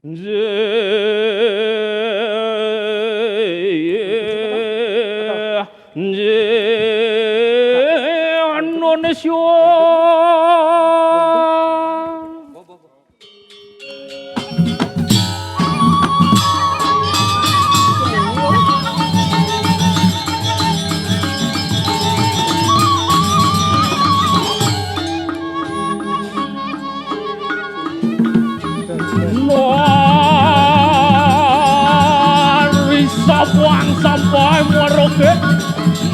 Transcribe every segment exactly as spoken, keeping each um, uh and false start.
Nggih, nggih, Indonesia. Mari sabuang sampai Merauke,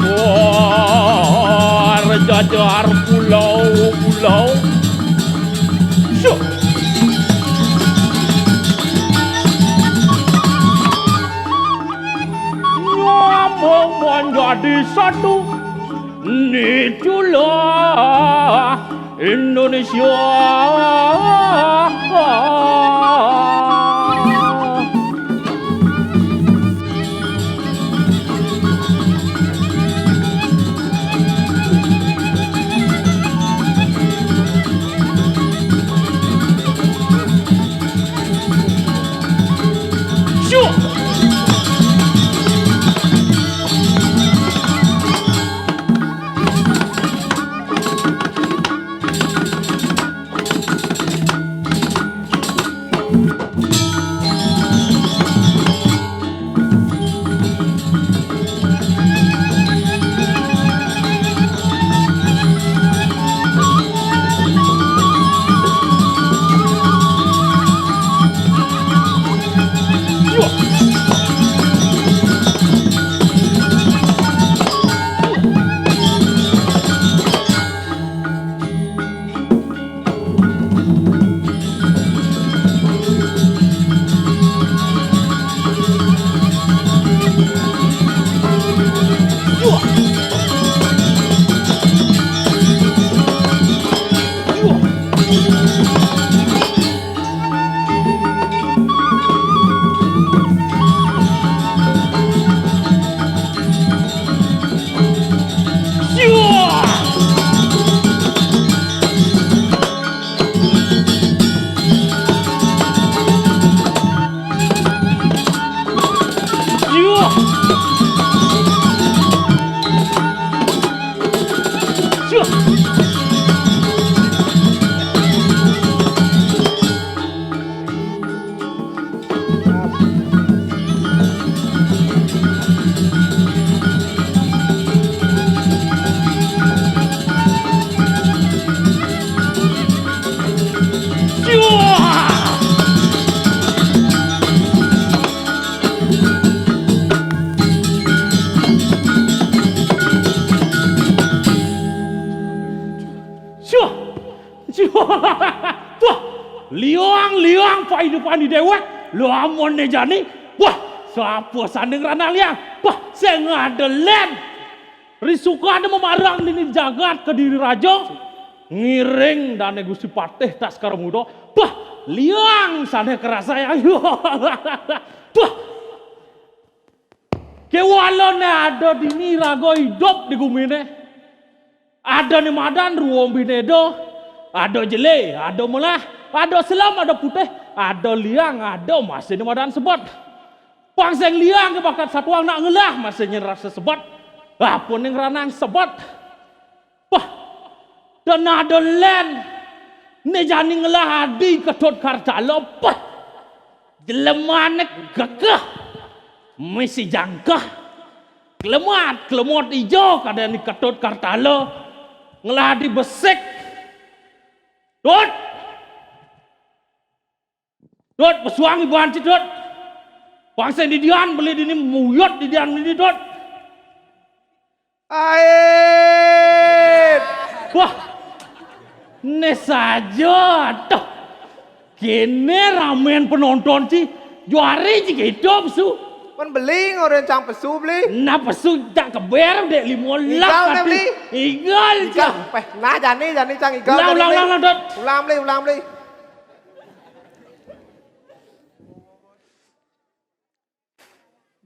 mari jajar pulau-pulau. Syuk. Nyambung menjadi satu, itulah Indonesia. Syuk. Syuh! Syuh! Wah, liang-liang paidupan di déwék. Lamun né jani, wah, sapa sané ngranang liang? Wah, sing ada lén. Risuka ada mamarang dini jagat Kediri Raja. Ngiring dané Gusti Patih Taskara Muda. Wah, liang sané karasa ya. Wah, Kéwalané ada dini raga idup di guminé. Ada né madan ruombiné da, ada jelé, ada melah, ada selem, ada putih, ada liang, ada masih né madan sebet. Pang sing liang ké bakat satuang nak ngelah masih nyén rasa sebet. Apa né ngranang sebet? Pah, da nada lén. Né jani ngelah adi Ketut Kartala, pah. Jelemané gegeh. Misi jangkah. Klemat, klemot ijo kadén Ketut Kartala. Ngelah adi besik. Tut. Tut, pesuang iban ci, Tut. Pang sing didian beli dini muyut didian dini, Tut. Ait. Wah. Né saja, tuh. Kéné ramén penonton ci. Juari ci kéto pesu. Pén beli ngoréng cang pesu beli. Nah, pesu tak keber dék lima lak. Igal né, kati. Beli. Igal, igal. Cang. Péh, nah jani, jani cang igal. Ulang, jani, ulang, beli. Ulang, ulang, Tut. Ulang beli, ulang beli.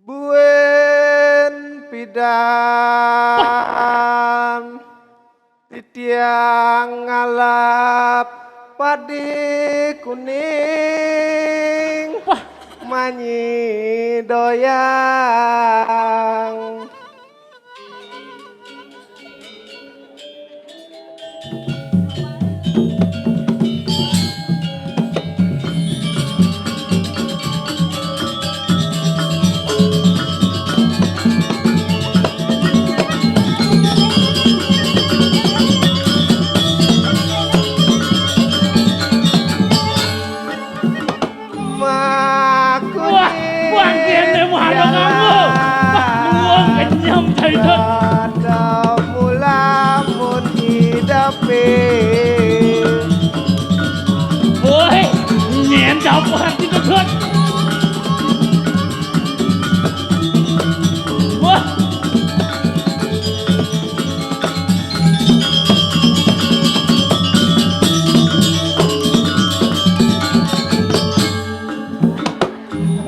Buin pidan titiang ngalap padi kuning. Manyi doyang. Wah, wah, kene mah ada nganggo. Wah, luwung kenyem, Cai Dut. Ada mula mun hidepe. Woi, nyen dapet, Cai Dut. Wah.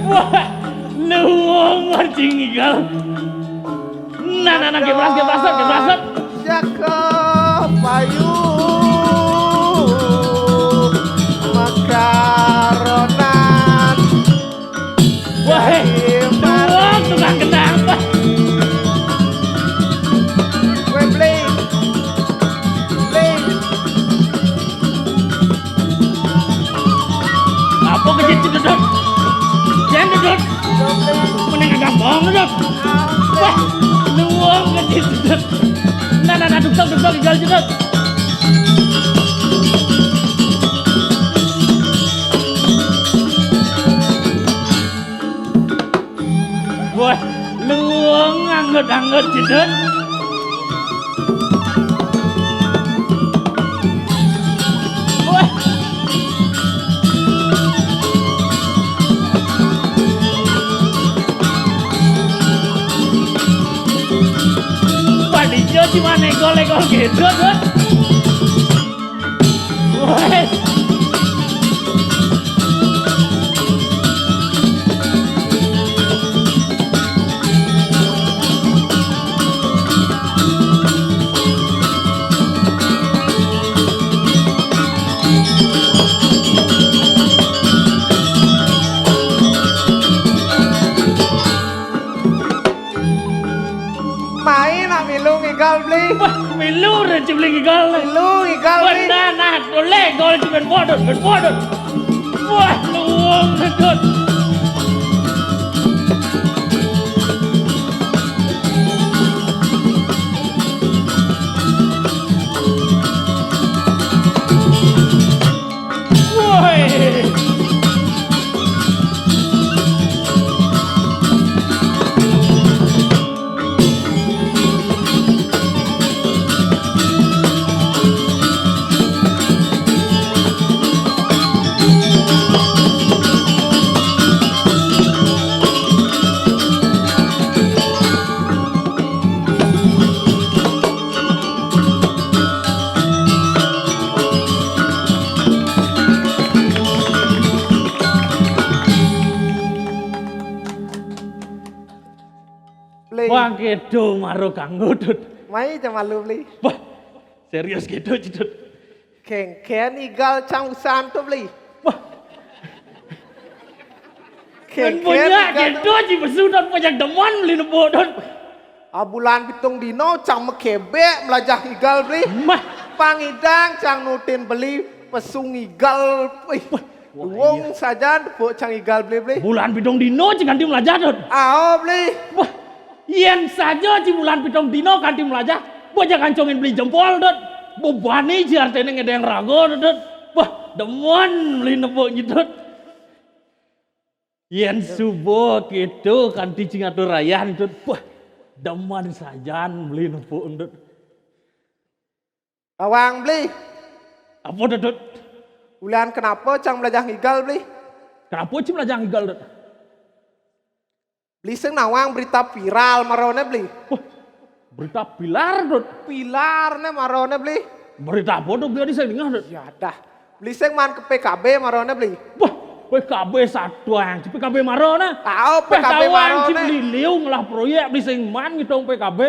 Wah, luwung, Cing Igal. Nah, nah, nah, gebras, gebras, gebras. Jaka payu makaronan. Wah, eh, luwung tukang gendang. Wah. Weh, Bli. Bli. Apa kejit, Dut? Jan, Dut. Mending agak bohong, Dut. Wah, luwung kejit, Dut. Nah, nah, nah, duk, duk, duk, duk, Igal, Dut. Wah, luwung anggut-anggut, Dut. Wah. Panitia cuma negol-negol gitu, Dut. Wes. Mai nak milu ngigal, Bli. Wah, milu rencip Bli ngigal. Milu ngigal, Bli. Wah, nah, nah, boleh gol si Ben Bodot, Ben Bodot. Wah, luwung, Dut. Woi. Bli. Wah, kedo maro kanggo, Dut. Mai aja malu, Bli. Wah, serius kedo, Dut. Kengken igal cang usan to, Bli. Wah. Kengken punya igal kedo, Ci Besu, Dut, banyak demen, Bli, nebo, Dut. Ah, bulan pitung dino cang makebe melajah igal, Bli. Mah. Pangidang cang nutin beli pesu ngigal. Wih. Wah, luwung iya. Sajan, Bu, cang igal, Bli, Bli. Bulan pitung dino ci kanti melajah, Dut. Ao, Bli. Wah, yen saja ci bulan pitung dino kanti melajah, bocah kancongin Bli jempol, Dut. Bebani ci artene ngedeng raga, Dut. Wah, demen Bli nepuk, Dut. Yen suba kedo kanti ci ngatur rayan, Dut. Wah, demen sajan Bli nepuk, Dut. Awang, Bli. Apa, Dut? Ulian kenapa cang melajah ngigal, Bli? Kenapa ci melajah ngigal, Dut? Bli sing nawang berita viral marone, Bli. Wah, berita pilar, Dut. Pilar ne marone, Bli. Berita apa, Dut? Bli, adi sing dingeh, Dut. Ya dah. Beli sing man ke P K B marone, Beli. Wah, P K B satuang, P K B marone. Tau P K B marone. Beli liu ngelah proyek, beli sing man ngidong P K B.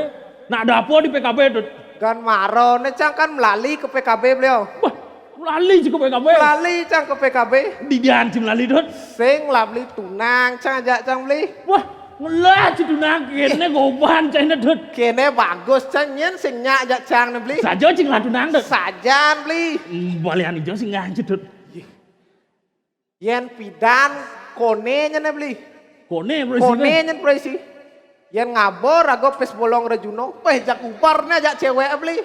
Nak ada apa di P K B, Dut? Gan marone, cang kan melali ke P K B beliau. Wah, Lali ci ka P K B. Lali cang ka P K B. Didian ci melali, Dut? Sing lah, Beli, tunang cang ajak cang, Beli. Wah, ngelah ci tunang kene goban cang, Dut. Kene bagus cang, nyen sing nyak ajak cang ne, Beli. Saja ci ngelah tunang, Dut. Sajan, Beli. Hmm, balian ijo sing nganci, Dut. Yen pidan kone nyen, Beli. Kone, Bro, isi, Kone Bro. Nyen, Bro, isi. Yen ngabor ago pes bolong rejuno, weh, jak ubar ne jak cewek, Beli.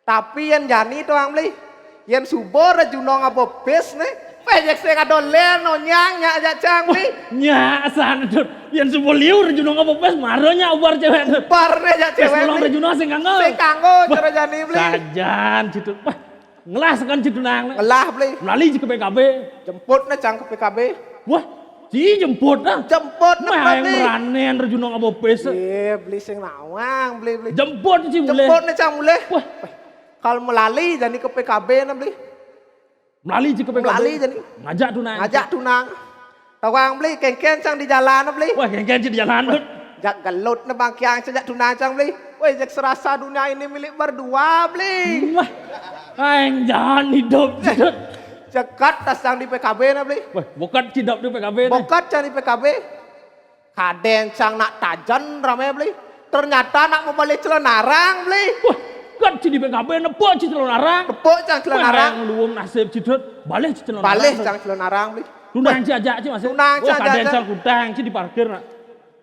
Tapi yen jani toang, Beli. Yen subo rejuno ngabo pes ne, weh, jak sing ado len onyang nyak ajak cang, Beli. Nyak san, Dut. Yen subo liu rejuno ngabo pes, maro nyak ubar cewek, Dut. Ubar ne jak cewek, Beli. Pes bolong rejuno sing kanggo. Sing kanggo, wah, cara jani, Beli. Sajan, Dut. Wah, ngelah sekan ci tunang ne. Ngelah, Beli. Melali ci ka P K B. Jemput ne cang ka P K B. Wah, ci jemput, ah. Jemput ne, Beli. Meh, meranen rejuno ngabo pes. Iya, Beli, sing nawang, Beli, Beli. Jemput ci mulih. Jemput ne cang mulih. Wah. Kal melali jani ka P K B ne, Beli. Melali ci ka P K B. Melali jani. Ngajak tunang. Ngajak tunang. Tawang, Beli, kengken cang di jalan, Beli. Wah, kengken ci di jalan, Dut. Jak gelut ne bangkiang cang jak tunang cang, Beli. Weh, jak serasa dunia ini milik berdua, Beli. Wah, aeng jan idup, Dut. Cekat tas cang di P K B ne, Beli. Wah, bokat ci idup di P K B ne. Bokat cang di P K B. Kaden cang nak tajen rame, Beli. Ternyata nak mebalih celana arang, Beli. Wah, kat ci di P K B nepuk ci celana arang. Nepuk cang celana arang. Wah, aeng luung nasib ci, Dut. Balih ci celana arang. Balih cang celana arang, Beli. Tunang ci ajak ci masih. Tunang ci ajak cang. Wah, kaden cang kutang ci di parkir nak.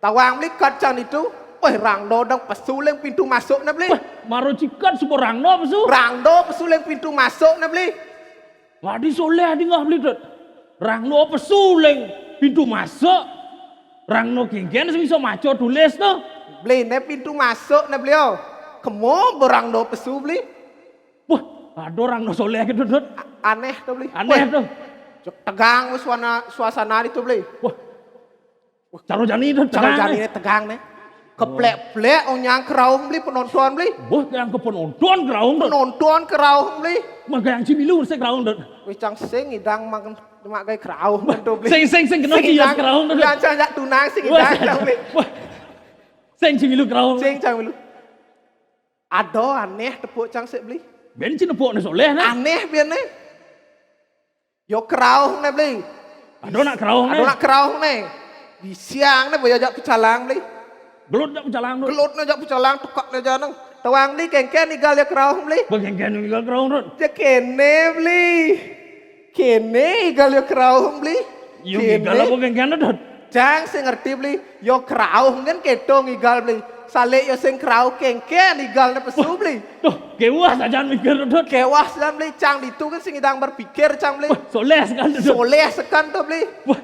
Tawang, Beli, kat cang ditu. Weh, rangdo dang pesu leng pintu masuk ne, Beli. Wah, maro ci kat subo rangdo pesu. Rangdo pesu leng pintu masuk ne, Beli. Wadi soleh adi ngah, Beli, Dut. Rangdo pesu leng pintu masuk. Rangdo kengken sing iso maco tulis to. Beli, ne pintu masuk ne, Beli, o. Kemo berangdo pesu, Beli. Wah, ado rangdo soleh gitu, Dut. A-, aneh to, Beli. Aneh to. Weh, tegang weh suana-, suasana ditu, Beli. Wah. Wah, caro jani to. Caro tegang, jani ne. Ne tegang ne. Keplek-plek onyang kerauh, Beli, penonton, Beli. Wah, gayang ke penonton kerauh, Dut. Penonton kerauh, Beli. Mah gayang ci milu sing kerauh, Dut. Weh, cang sing idang mak, mak gai kerauh, Dut, Beli. Sing, sing, sing kena ci idang kerauh, Dut. Weh, cang jak tunang sing idang, Beli. Wah. Sing ci milu kerauh. Sing cang milu. Ado aneh tepuk cang sik, Beli. Ben ci nepuk ne soleh ne. Aneh ben ne. Yo kerauh ne, Beli. Ado nak kerauh ne. Ado nak kerauh ne. Bisiang ne boya jak pecalang, Beli. Gelut jak pecalang, Dut. Gelut ne jak pecalang, tekak ne janang. Tawang, Beli, kengken igal yo kerauh, Beli. Bah, kengken igal kerauh, Dut. Ya kene, Beli. Kene igal yo kerauh, Beli. Yo, kene. Igal apa kengken, Dut? Cang sing ngerti, Beli. Yo kerauh kan keto ngigal, Beli. Salik yo sing kerauh kengken igal ne pesu, Beli. Wah, tuh, kewah sajan mikir, Dut. Kewah sajan, Beli. Cang ditu kan sing idang berpikir, cang, Beli. Wah, soleh sekan, Dut. Soleh sekan to, Beli. Wah.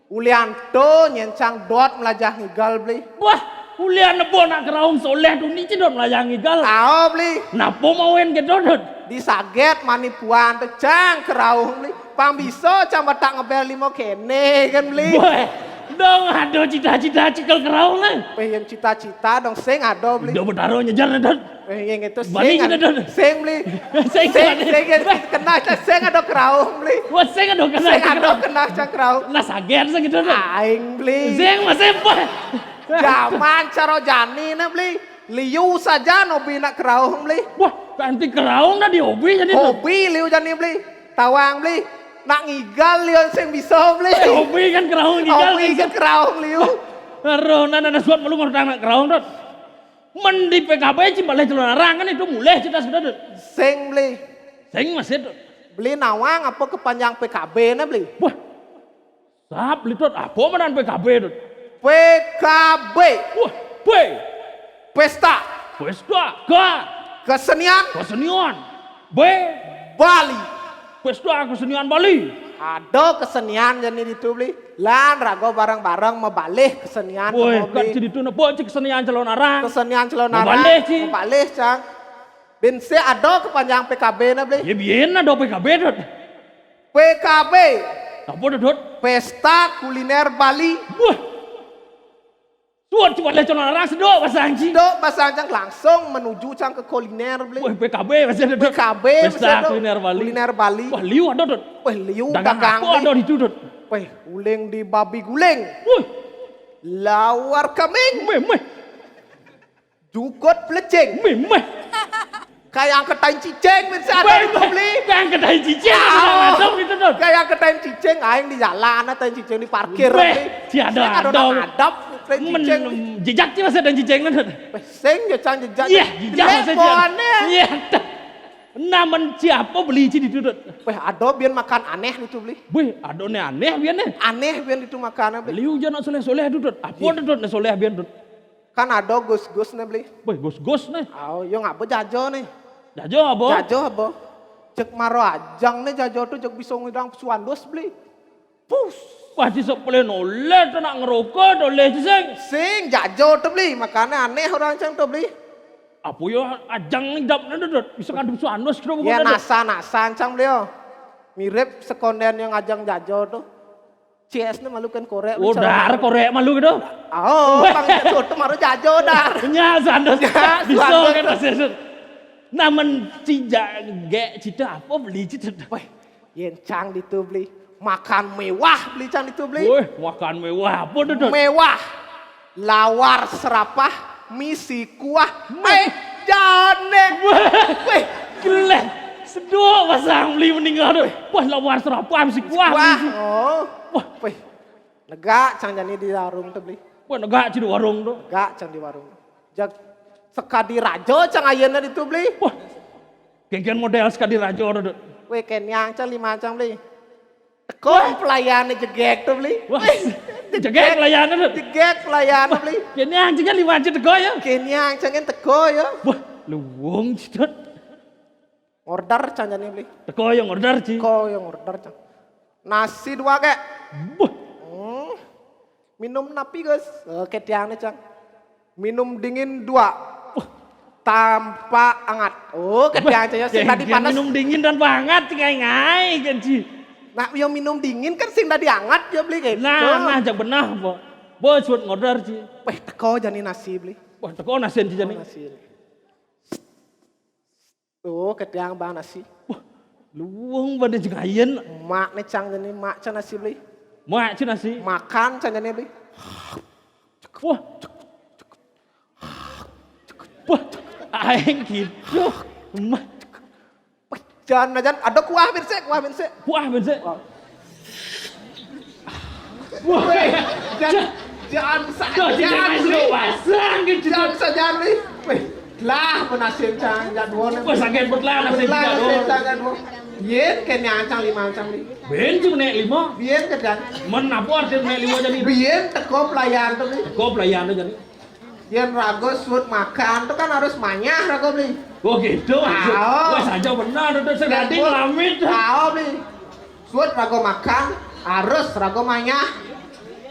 Ulian to nyen cang dot melajah ngigal, Beli. Wah, ulian nebo nak kerauh soleh tu ni ci dot melajah ngigal. Ao, Beli. Napo mawen keto, Dut? Disaget mani puan to cang kerauh, Beli. Pang biso cang batak ngebel limo kene kan, Beli. Weh, dong ado cita-cita cikel kerauh ne. Weh, yang cita-cita dong sing ado, Beli. Dah betaro nyejar ne, Dut. Eh, yang itu bani sing kita, Dut. Sing, Beli. Sing, sing, bani. Sing, sing, kena sing ado kerauh, Beli. Wah, sing ado kena. Sing ado kena cang kerauh. Nah, saget sing itu, Dut. Aing, Beli. Sing masih apa? Zaman caro jani ne, Beli. Liu saja hobi nak kerauh, Beli. Wah, kanti kerauh dah di hobi jadi, Dut. Hobi liu jani, Beli. Tawang, Beli. Nak ngigal liu sing biso, Beli. Eh, hobi kan kerauh ngigal. Hobi kan kerauh liu. Wah. Aduh, nah, nah, nah, suat malu ngortang nak kerauh, Dut. Men di P K B ci balih celana arang kan itu mulih cita sudah, Dut. Sing, Beli. Sing masih, Dut. Beli, nawang apa kepanjang P K B ne, Beli? Wah. Sap, Beli, Dut. Apa manan P K B, Dut? P K B. Wah, P. Pesta. Pesta. K. Kesenian. Kesenian. B. Bali. Pesta kesenian Bali. Ado kesenian jani ditu, Beli. Lan rago bareng-bareng mebalih kesenian. Woi, kemo, Beli. Kat ci ditu nepo ci kesenian celana arang. Kesenian celana arang. Mebalih ci. Mebalih, cang. Ben sik ado kepanjang P K B ne, Beli. Ya, bien ado P K B, Dut. P K B. Apa, Dut? Pesta Kuliner Bali. Wah. Suat ci balih celana arang, sedok basang ci. Sedok basang, cang, langsung menuju cang ke kuliner, Beli. Weh, P K B masih ado, Dut. P K B masih ado. Pesta Kuliner Bali. Kuliner Bali. Wah, liu ado, Dut. Weh, liu dagang, Beli. Dagang apa ado ditu, Dut? Weh, uling di babi guling. Wih. Lawar kambing. Meh, meh. Jukut pelecing. Meh, meh. Kayak angkat tain cicing, Mirsa, ada itu beli. Kayak angkat tain cicing, ada ngadep gitu, Dut. Kayak angkat tain cicing, aing di jalan, tain cicing di parkir. Beh, tiada ada ngadep, tain cicing. Jejak sih masa tain cicing, Dut. Beh, sing jejak, jejak. Iya, jejak masa jejak. Iya, Dut. Namen siapa beli sih di Dut? Beh, ada biar makan aneh gitu beli. Beh, ada nih aneh biar nih. Aneh biar itu makannya, beh. Liu jangan soleh-soleh, Dut. Apa, Dut, nih soleh biar, Dut? Kan ada gus-gus nih beli. Wih, gus-gus nih. Oh, yo ngapa jajo nih? Jajo apa? Jajo apa? Cek maro ajang nih jajo tuh cek bisa ngidang suandos beli. Pus. Wah, di sepele noleh tuh nak ngerokok noleh sing. Sing jajo tuh beli, makanya aneh orang cang tuh beli. Apa yo ajang ngidap nih, Dut? Bisa ngadep suandos kira. Ya nasa-nasa cang beli yo. Mirip sekonden yang ajang jajo tuh. C S nih malu kan korek. Oh, dar korek malu gitu. Oh, bang itu tuh maru jajo dar. Nya sandos. Bisa kan masih. Namen cijak gek cita apa beli cita. Weh, yen cang ditu beli. Makan mewah beli cang ditu beli. Weh, makan mewah apa tuh, Dut? Mewah. Lawar serapah misi kuah. Eh, jane. Weh, geleh. Sedok pasang beli meninggal tuh. Wah, lawar serapah misi kuah. Wah, oh. Wah, weh. Negak cang jani di warung tuh beli. Wah, negak cang di warung tuh. Negak cang di warung. Jag sekadi rajo cang ayana ditu beli. Wah. Kegian model sekadi rajo tuh. Weh, kenyang cang lima cang beli. Teko pelayan jegek tuh beli. Wah. Jegek pelayan tuh. Jegek pelayan beli. Kenyang cang lima cang teko ya. Kenyang cang teko ya. Wah, luwung cang. Order cang jani beli. Teko yang order ci. Teko yang order cang. Nasi dua kek. Buh. Hmm. Minum napi guys? Eh, ketiang nih cang. Minum dingin dua. Wah. Tanpa angat. Oh, ketiang cang ya sing tadi panas. Minum dingin tanpa angat, ngai-ngai kan ci. Nah, yang minum dingin kan sing tadi angat ya beli kayak. Nah, nah, cang benah, Bo. Bo, suat ngorder ci. Weh, teko jani nasi beli. Wah, teko nasi ci jani. Nasi. Tuh, ketiang bang nasi. Wah, luwung pada jengayan. Mak nih cang jani, mak cang nasi beli. Mak cang nasi. Makan cang jani beli. Wah. Wah, aing gitu. Mah. Jangan, jangan. Ada kuah, Mirse. Kuah, Mirse. Kuah, Mirse. Wah. Weh, jangan, jangan saja, jangan saja, Ri. Jangan saja, Ri. Weh, lah, penasin cang jadwal. Wah, sakit bet lah, nasin jadwal. Yen, kene ancang lima ancang, Ri. Ben, cuma naik lima. Bien, kedan. Men, apa arti naik lima jadi? Bien, teko pelayan tuh, Ri. Teko pelayan tuh jadi. Yen rago suut makan tuh kan harus manyah rago beli. Oh gitu. Wah, saja benar tuh, sing tadi ngelamit. Tahu beli. Suut rago makan harus rago manyah.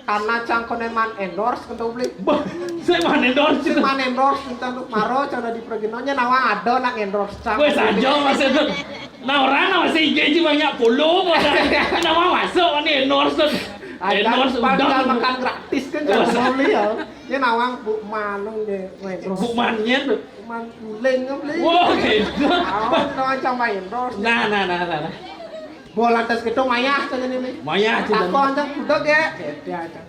Karena cangkonen man endorse kentu beli. Bah, saya man endorse. Sing man endorse kentu tuh maro cang di perginonya nawang ada nak endorse cang. Wes aja mas itu. Nah orang masih gaji banyak puluh. Nama masuk nih endorse tuh. Endorse udah makan gratis kan cang beli ya. Ini nawang Bu Manung deh, weh, terus Bu Manyen tuh. Bu Man Uling kan beli. Wah, gitu. Awan nawang cang main terus. Nah, nah, nah, nah, nah. Bola tas gitu mayah tuh ini nih. Mayah tuh. Aku aja udah ge. Gitu aja.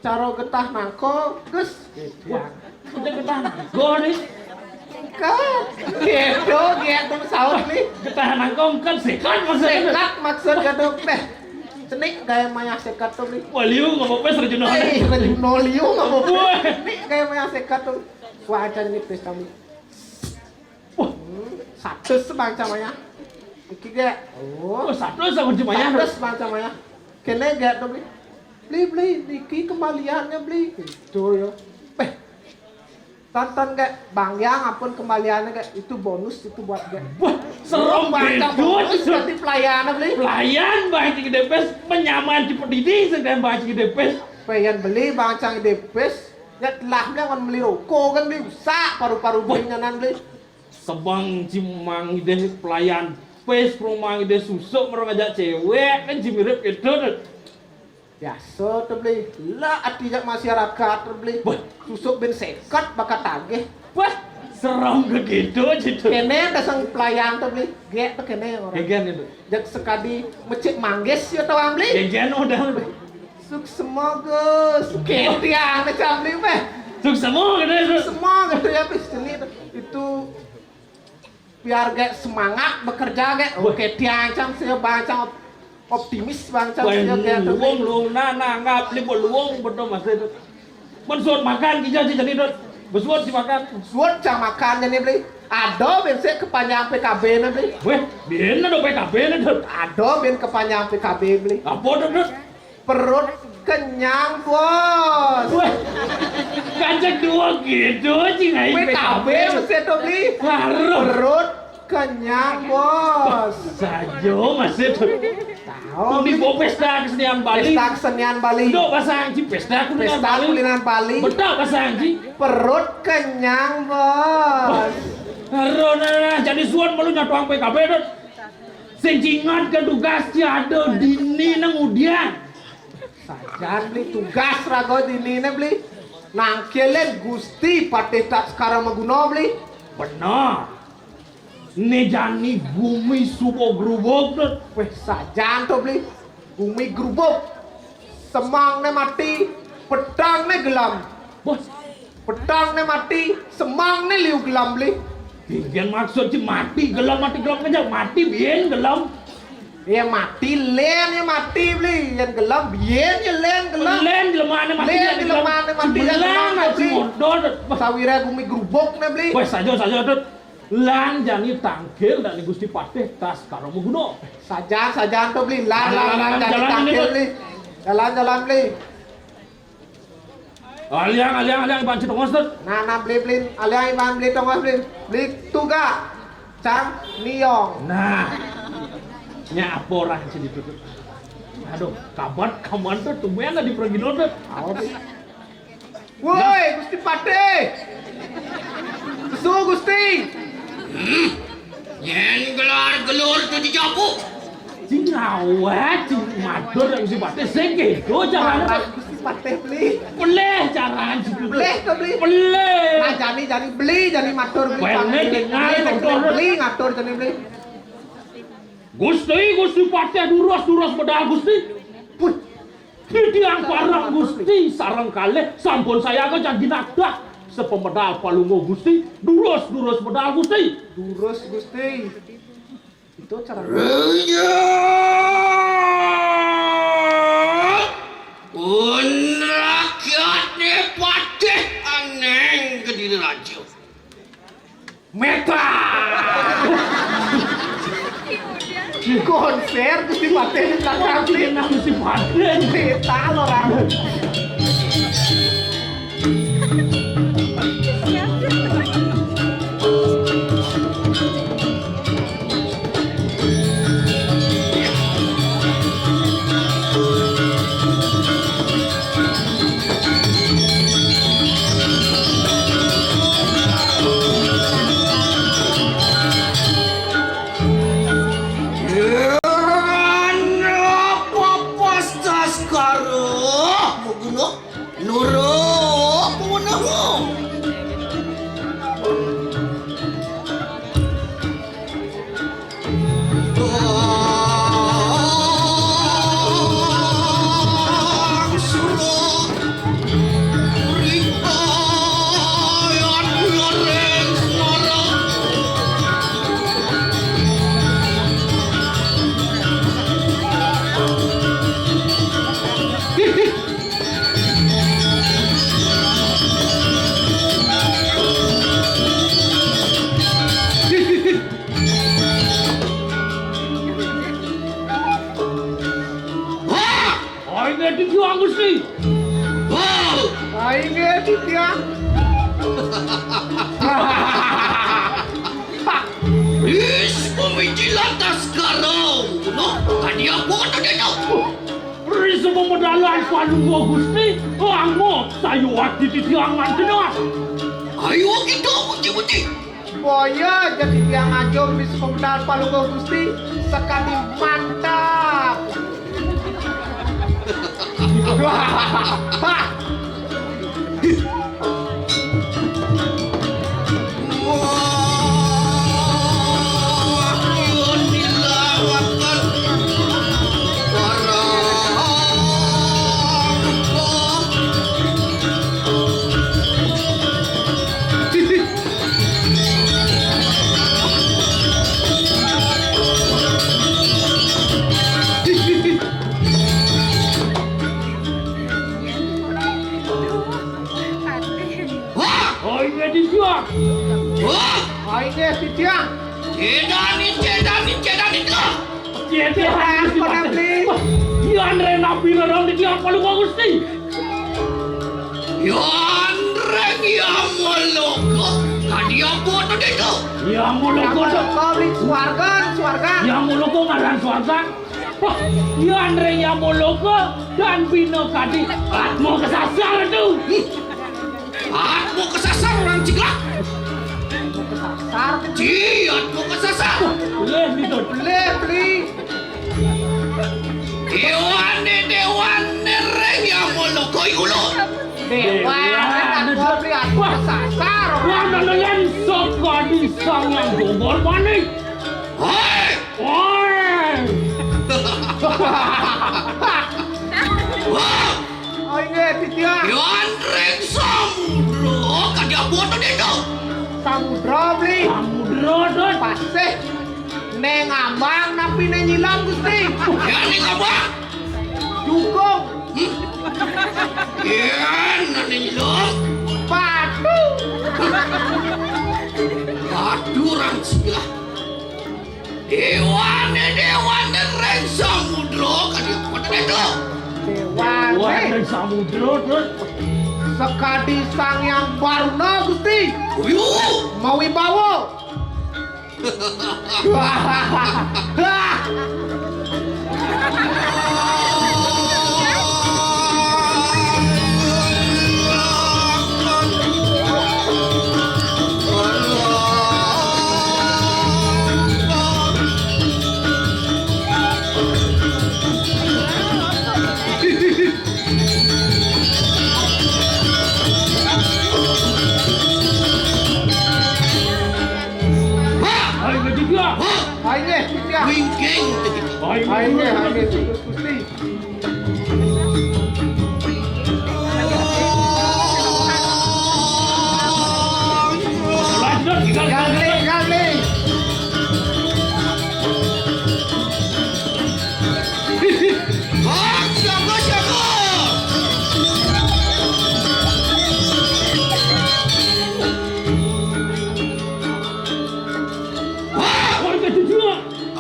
Caro getah nangko, gus. Gitu ya. Udah getah nangko nih. Kan. Gitu, gitu saut nih. Getah nangko kan sekat maksudnya. Sekat maksud gitu. Beh. Cenik gaya mayah sekat tuh nih. Wah, liu nggak apa-apa, Sri Juno. Eh, Sri Juno liu nggak apa-apa. Wah. Nih gaya mayah sekat tuh. Wah, aja nih pesta nih. Wah, satu sebangsa mayah. Iki gak. Oh, satu sebangsa mayah. Satu sebangsa mayah. Kene gak tuh beli. Beli beli niki kembaliannya beli. Itu ya. Beh. Tonton gak Bang Yang ampun kembaliannya gak itu bonus itu buat gak. Wah, serem banget itu. Nanti pelayanan beli. Pelayan Bang Cik Depes menyaman cepet ini sedang Bang Cik Depes. Pengen beli Bang Cang Depes. Ya telah beli akan beli rokok kan beli usah paru-paru belinya nan beli. Sebang cimang deh pelayan pes rumah deh susuk merong aja cewek kan cimirip gitu tuh. Biasa tuh beli. Lah ati jak masyarakat tuh beli. Wah. Susuk ben sekat bakat tagih. Wah, serem begitu aja tuh. Kene ada sang pelayan tuh beli. Gek tuh kene orang. Gegian itu. Jak sekadi mecik manggis ya tawang beli. Gegian udah. Suksema Gus. Ketiang ne cang beli meh. Suksema gitu ya. Suksema gitu ya bis jenik. Tu biar gek semangat bekerja gek. Wah. Oke, tiang cang sia bang cang op-, optimis bang cang sia gek. Luung, luung, nah, nah, anggap li luung, betul maksud tu. Mensuat makan kita sih jadi dot. Besuat si makan. Suat cang makan jadi beli. Ada bensek kepanjang P K B na beli. Weh, biar ada P K B na dot. Ada ben kepanjang P K B beli. Apa tu dot? Perut kenyang, Bos. Wah, kacang dua gitu, cing, ai P K B. P K B mesti tu beli. Harus. Perut kenyang, Bos. Saja masih tu. Tahu. Tu di beli. Bawa pesta kesenian Bali. Pesta kesenian Bali. Dok pasang ci pesta kesenian Bali. Pesta kesenian Bali. Betul pasang ci. Perut kenyang, Bos. Harus, nah, nah, nah. Jadi suan malu nyatuang P K B tu. Sing cingat ke tugas ci ada dini nang udian. Sajan beli tugas raga dini ne beli. Nangkelen Gusti Patih Tat Sekarang Maguna beli. Benar. Ne jani gumi suba grubuk tu. Weh, sajan tu beli. Gumi grubuk. Semang ne mati, petang ne gelam. Bos. Petang ne mati, semang ne liu gelam beli. Tinggian maksud ci mati gelam, mati gelam aja, mati bien gelam. Ya mati len ya mati beli, yang gelam bien ya len gelam. Len gelam mana mati. Len gelam mana mati, yang gelam beli. Sawira gumi grubuk ne beli. Wah, saja, saja, Dut. Lan jani tangkil dan Gusti Patih Tas Karo Maguna. Sajan, sajan tu beli. Lan, lan, lan, lan, jani tangkil beli. Jalan, jalan beli. Aliang, aliang, aliang, iban ci tongos tu. Nah, nah, beli, beli, aliang iban beli tongos beli. Beli tuga, cang niong. Nah, nya apa orang ci ditutup? Aduh, kabat kaman tu tumben lah di pergino tu. Apa tu? Woi, Gusti Patih. Susu Gusti. Hmm. Yen gelar gelur tu dijapu. Cing awet, cing matur yang Gusti Patih sing gitu carane. Marah Gusti Patih beli. Pelih carane gitu. Pelih tu beli. Pelih. Nah, jani, jani beli, jani matur beli. Pelih, panggil. Tinggal beli, kontrol. Beli, ngatur jani beli. Gusti, Gusti Patih durus, durus medal Gusti. Puh. Titiang pareng Gusti sareng kalih sampun sayaga jagi nadah. Sepamedal palungguh Gusti, durus, durus medal Gusti. Durus Gusti. Itu cara. Iya. Pun rakyatnya Patih Aneng Kediri Raja. Meta. Konser Gusti Patih di belakang sih. Enak Gusti Patih. Meta lo orang. Papas tas karo, Maguna, nurut, Maguna. Wah! Aing titiang, Gusti. Wah! Aing titiang. Is pemijilan tas garau. Noh, tadi apa tadi tu? Ri semua medalan Palungguh Gusti, anggo sayuwak titiangan genah. Ayo kita uji-uji. Boya ja titiang ajum di semua medal Palungguh Gusti, sekadi mantap. Wah, aing gé titiang. Cédan, cédan, cédan itu. Cédan, Bli. Wah, yan réna pira dong di tiang palu Gusti. Yan réng ya moloka. Kadi apa to itu? Ya moloka to. Bli, suarga, suarga. Ya moloka ngaran suarga. Wah, yan réng ya moloka dan bina kadi. Atma kesasar to. Atma kesasar orang Ciklak. Kesasar. Ci, atma kesasar. Boleh gitu. Boleh, Bli. Déwané, déwané réng ya moloka iku lho. Déwané, Bli, atma kesasar. Wah, nelayan saka di Sang Hyang Gogor Manik. Hei! Woi! Wah! Oh, inggih, titiang. Yan réng samudra, kadi apa to itu? Samudra, Bli. Samudra, Dut. Pasih. Né ngambang napi né nyilam, Gusti? Ya, né ngambang. Jukung. Hmm. Yan, né nyilam. Batu. Batu rang sebelah. Déwané, déwané réng samudra kadi apa to? Déwané. Déwané réng samudra, Dut. Sakadi Sang Hyang Baruna, Gusti. Uyu. Mawibawa. Ayo, Gusti. Ayo, Gusti. Wingking. Ayo, Gusti.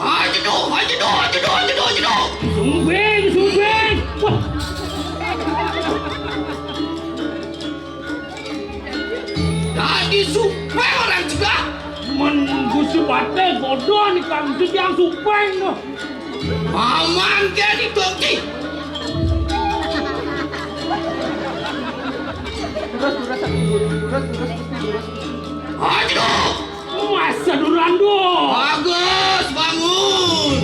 Ajenuh, ajenuh, ajenuh, ajenuh, ajenuh. Sumping, sumping. Wah. Dadi sumping orang Ciklak. Men Gusti Patih godon ikam itu tiang sumping tuh. Paman ké di Turki. Terus, terus, terus, terus, terus, terus. Aduh. Masa Durando. Bagus, bangun.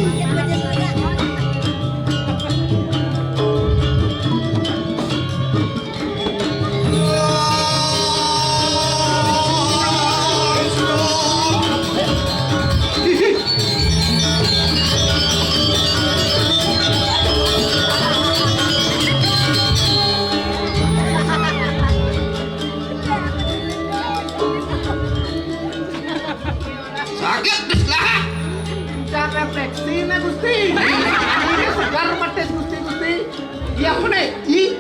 Sakit di sebelah. Cara refleksi nih, Gusti. Ini segar mati, Gusti, Gusti. Iya, apa nih? Ih.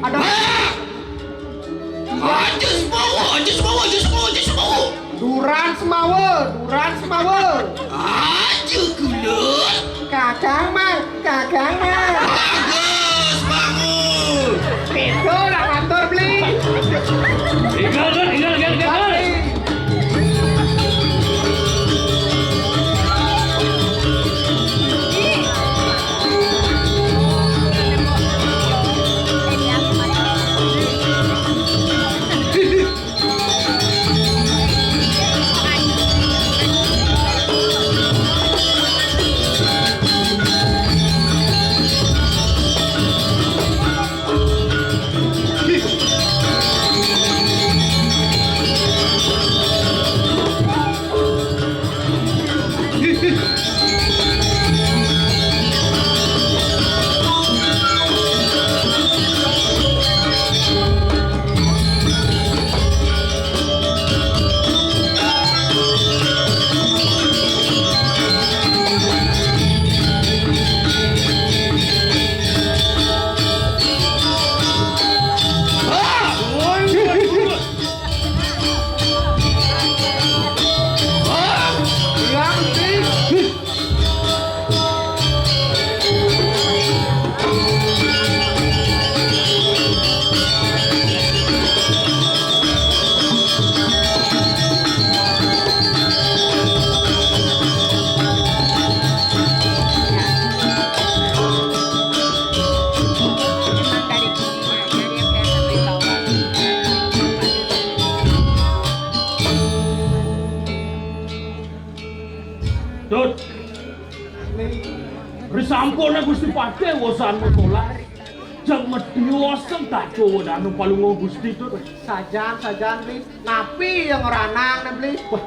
Ada. Ah! Aja semawa, aja semawa, aja semawa, aja semawa. Duran semawa, duran semawa. Aja gelut. Kakang mah, kakang mah. Bagus, bangun. Itu lah kantor beli. Tinggal, tinggal, tinggal, tinggal. Sampun Gusti Patih wosan masolah. Jang matios kang taco wedana Palungguh Gusti, Tut. Sajan, sajan, Bli. Napi yang ngranang né, Bli? Wah.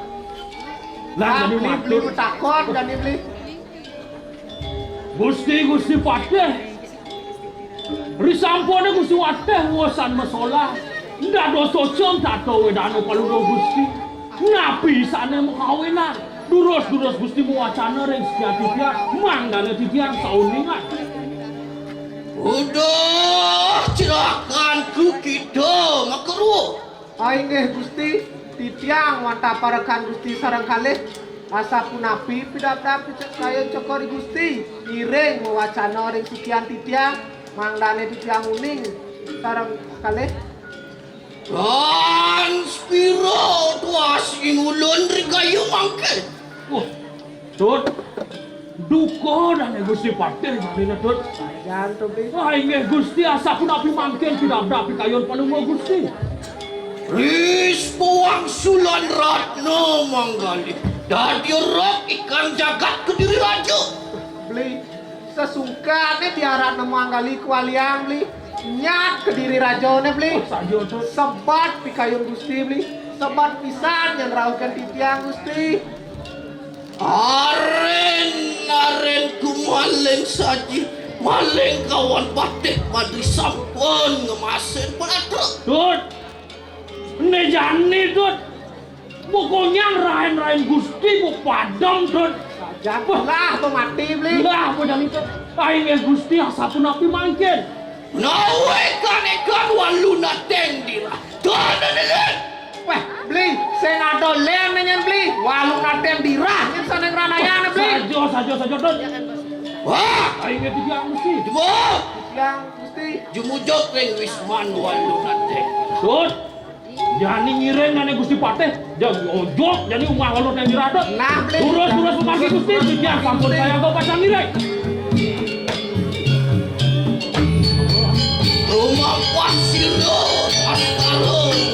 Lah, ah, jani Bli, Bli matur. Matakon jani, Bli. Gusti, Gusti Patih. Risampuné Gusti Patih wosan masolah. Dados soca taco wedana Palungguh Gusti. Napi sané makawinan? Durus-durus Gusti mawacana ring sikian titiang, mangdané titiang sauningan. Uduh, cilakanku kita, makeruh. Ah, inggih Gusti, titiang wantah parekan Gusti sareng kalih. Asapunapi pidabdab kayun cokor Gusti, ngiring mawacana ring sikian titiang, mangdané titiang uning sareng kalih. Tan sepira tuas ing ulun ri kayu mangkin. Wah, Tut. Duka dané Gusti Patih jani, Tut. Sajan to, Bli. Wah, inggih Gusti, asapunapi mangkin pidabdab pikayun Palungguh Gusti. Ris pawangsulan Ratna Manggali. Dadi rok ikang jagat Kediri Raja. Bli. Sesungkané Diah Ratna Manggali kawaliang, Bli. Nyat Kediri Rajané, Bli. Oh, saja, Tut. Sebat pikayun Gusti, Bli. Sebat pisan nyén rauhang titiang, Gusti. Arén, arén kumaling saji, maling kawan patih madri sampun ngemasin penatra. Tut. Né jani, Tut. Pokoknya ngerahin-rahin Gusti, bu padem, Tut. Sajan lah, bu mati, Bli. Lah, bu jani, Tut. Ai, nggih Gusti, asapunapi mangkin? Nawi kanekan walu nateng dirah. Tut, Tut, Tut. Wéh, Bli, sing ada lén nyén, Bli. Walu nateng dirah, nyén sané ngranayang, Bli. Saja, saja, saja, Tut. Wah. Ai, nggih Gusti. Jumuk. Yang Gusti. Jumujug ring wisman walu nateng. Tut. Jani ngiring dané Gusti Patih, jang ojok jani umah walu nateng dirah, Tut. Nah, Bli. Durus, durus pamargi Gusti, titiang sampun sayaga pacang ngiring. Rumah Pasir Askara.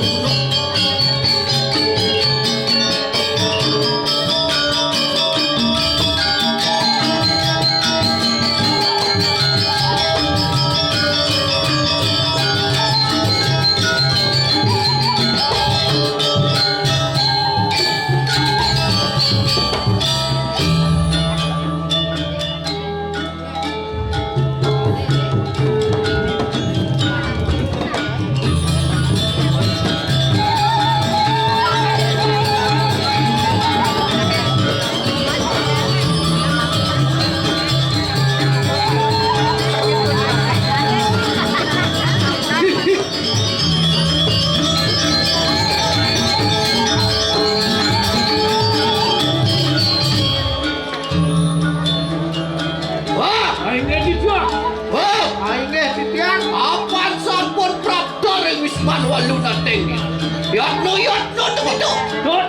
Wah, ai nggih titiang. Wah, ai nggih titiang. Apan sampun prapta ring wisman walu nateng. Yatna, yatna, tepeda. Tut,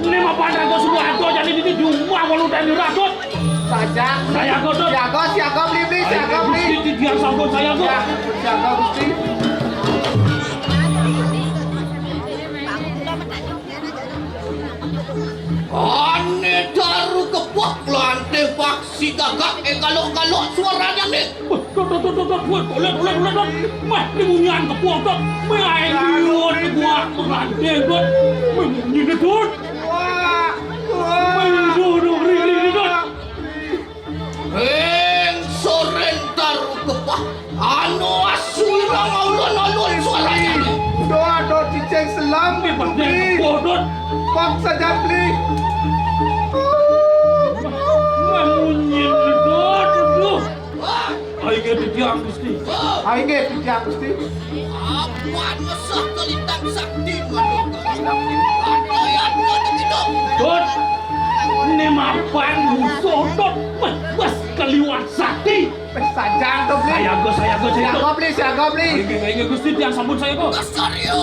né mapan raga suwada jani dini di umah walu nateng dirah, Tut. Saja. Sayaga, Tut. Siaga, siaga, Bli, Bli, siaga, Bli. Gusti, titiang sampun sayaga. Ya, siaga, Gusti. Ané daru kepok lantih paksi gagak, eh, galok-galok suaranya nih. Wah, Tut, Tut, Tut, Tut, Tut. Wah, toleh, toleh, toleh, Tut. Mah, ini munyian kepok, Tut. Mah, ini liwat kepok lantih, Tut. Mah, munyi nih, Tut. Wah, wah. Mah, ini, Tut, Tut, ri, ri, ri, Tut. Ing soren taru kepah, anu asu irang alun-alun suaranya. Doa do cicing selam. Ini penting, Bli. Bodot. Paksa japli. Mah munyi, Dot, aduh. Wah. Ai, nggih, titiang, Gusti. Wah. Ai, nggih, titiang, Gusti. Apan mesah kelintang sakti, manut. Ada yang ada gitu. Dot, né mapan musuh, Dot. Wah, bas kaliwat sakti. Eh, sajan to, Bli. Sayaga, sayaga, sayaga. Siaga, Bli, siaga, Bli. Inggih, inggih, Gusti, tiang sampun sayaga. Kasarya.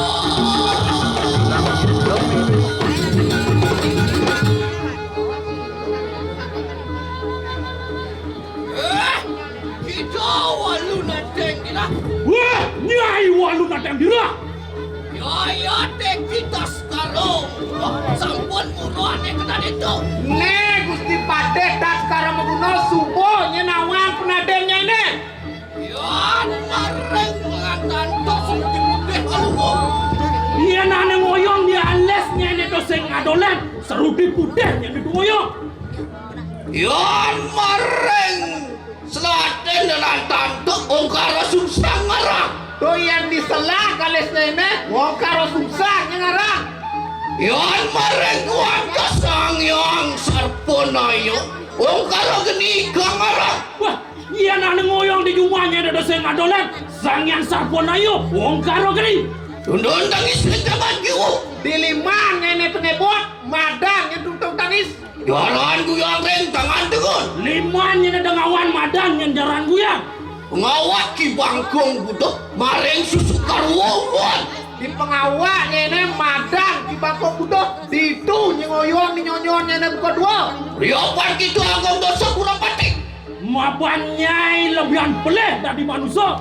Eh, kita walu nateng dirah. Wah, nyai walu nateng dirah. Ya, ya, teh kita sekarung. Sampun buruané kena itu. Né Gusti Patih Tatkara Maguna suba nyén nawang penadénné né. Yan maring pengantan tok sing putih aluhur. Yén ané ngoyong di alis nyén to sing adolan, serudi putih nyén to ngoyong. Yan maring selawatin lan tantuk ungkara sungsang ngarang. To yén di selah kalisné né, ungkara sungsang nyén ngarang. Yan maring kuasa Sang Hyang Sarpanaya, ungkara geni kang ngarang. Wah, yén ané ngoyong di jumahné ada sing adolan, Sang Hyang Sarpanaya, ungkara geni. Tundun tangis ring tangan kiwa. Di liman nyén tengébot, madan nyén tungtung tangis. Jaran guyang ring tangan tengen. Liman nyén dengawan, madan nyén jaran guyang. Pangawak Ki Bangkung Butuh maring susu karuwa. Di pangawak nyén madan Ki Bangkung Butuh, ditu nyén ngoyong di nyonyon nyén buka dua. Riapan kita agung dosa kurang pati. Mapan nyai lebihan pelih dadi manusa.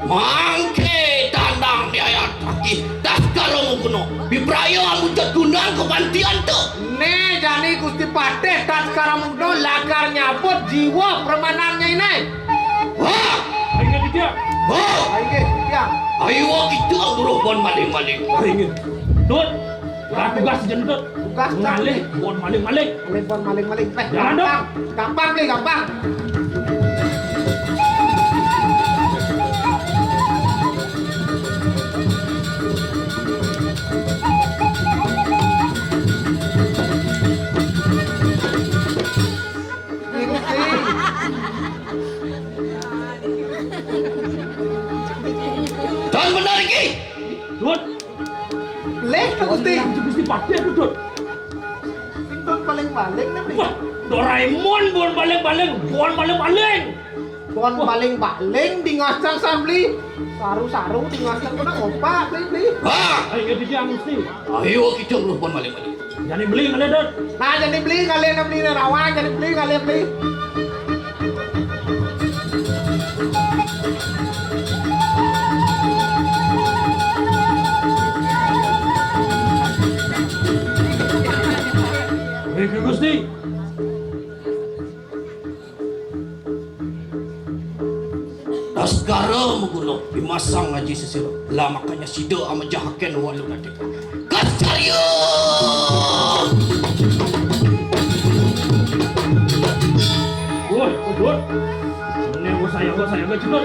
Mangké tandang diayataki Tatkara Maguna, bipraya amucet gundang kapantian ta. Né jani Gusti Patih Tatkara Maguna lakar nyabut jiwa premanannya ini. Wah! Ayo, Ditya. Wah! Ayo, Ditya. Ayo, kita buruh bon maling-maling. Ayo. Tut. Lah, tugas jentut. Tugas, Cak. Ngalih bon maling-maling. Ngalih bon maling-maling. Eh, jalan, Dok. Gampang. Gampang, Bli, gampang. Ini, Gusti. Don bener iki. Dut. Leh, Gusti. Gusti Patih, Dut. Sing bon baling-baling, nah, Bli. Wah, Doraemon bon baling-baling, bon baling-baling. Bon baling-baling di ngasang, Bli. Saru-saru di ngasang, kena ngompak, Bli, Bli. Wah. Ayo, Gusti. Ayo, kita buruh bon baling-baling. Jani Beli ngalih, Dut. Nah, jani Beli ngalih, nah, Beli, nah, rawan, jani Beli ngalih, Beli. Nggih, Gusti. Tatkara Maguna dimasang ngaji sesira, lah makanya sida amejahaken walu natik. Kascarya! Woi, woi. Ini bos saya, bos saya, bos saya.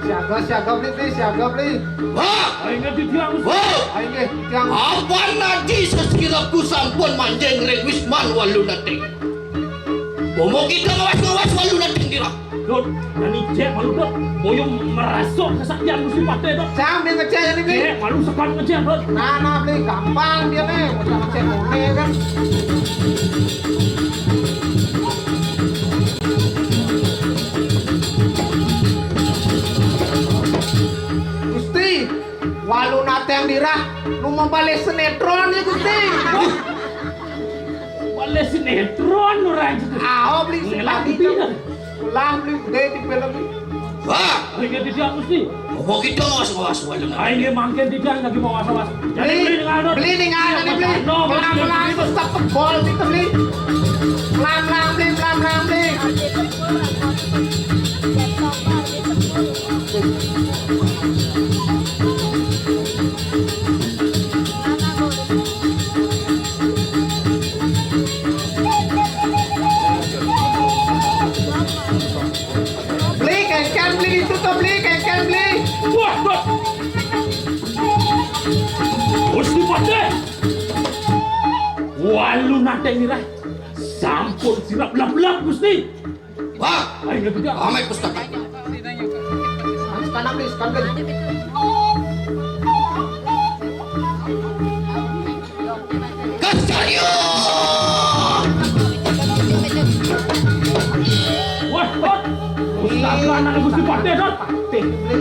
Siaga, siaga, Beli, Beli, siaga, Beli. Wah! Ayo, ngerti tiang, Bos. Wah! Ayo, nggih, tiang. Apan naji sesiraku sampun manjing ring wisman walu natik. Bomo kita ngawas-ngawas walu nating dirah. Dut, jani cek malu, Dut. Boyo merasuk kesaktian Gusti Patih, Dut. Sam, dia ngecek jani, Bli. Cek malu, sekat ngecek, Dut. Nah, nah, Bli, gampang dia nih. Udah ngecek boleh kan. Gusti, walu nating dirah, nu mabalih sinetron ya, Gusti. Balih sinetron orang itu. Ah, oh, Beli. Ngelak sekali pipi dah. Lah, Beli, gedé di film ini. Wah. Ayo, nggih, tidak mesti. Apa kita ngawas-ngawas walu nating? Ayo, nggih, mangkin tidak lagi mau was-was. Jadi, Beli, Beli, ningal, Dut. Beli, ningal, jadi, Beli. No, Beli, pelan-pelan, Beli. Stop bol gitu, Beli. Pelan-pelan, Beli, pelan-pelan, Beli. Beli, kéngkén, Beli, itu tuh, Beli, kéngkén, Beli. Wah, wah. Gusti Patih. Walu nating dirah. Sampun sirap lap-lap, Gusti. Wah, ayo, ngerti tidak? Amai pustaka. Sekarang, Beli, sekarang, Beli. Kascarya! Wah, wah. Pustaka anak Gusti Patih, Dut. Patih, Beli.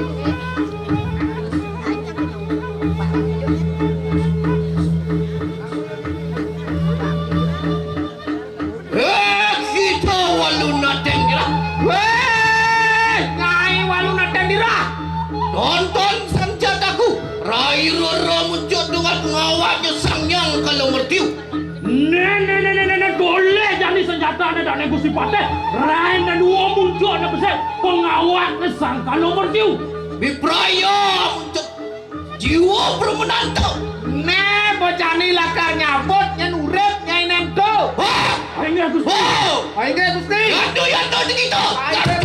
Eh, kita walu nating dirah. Wéh, Nyai walu nating dirah. Tonton sanjataku. Rai roro muncul dengan ngawaknya Sang Hyang Kala Mertiu. Né, né, né, né, né, né, boleh jani Ane Gusti Patih, rain dan uwo muncul ana besik, pengawak ne sangkalo mertiu. Bipraya muncul jiwa permenanto. Ne bocani lakar nyabut nyen urip nyai nento. Wah! Ayo, Gusti. Wah! Ayo, Gusti. Yando, yando, dikito. Ayo,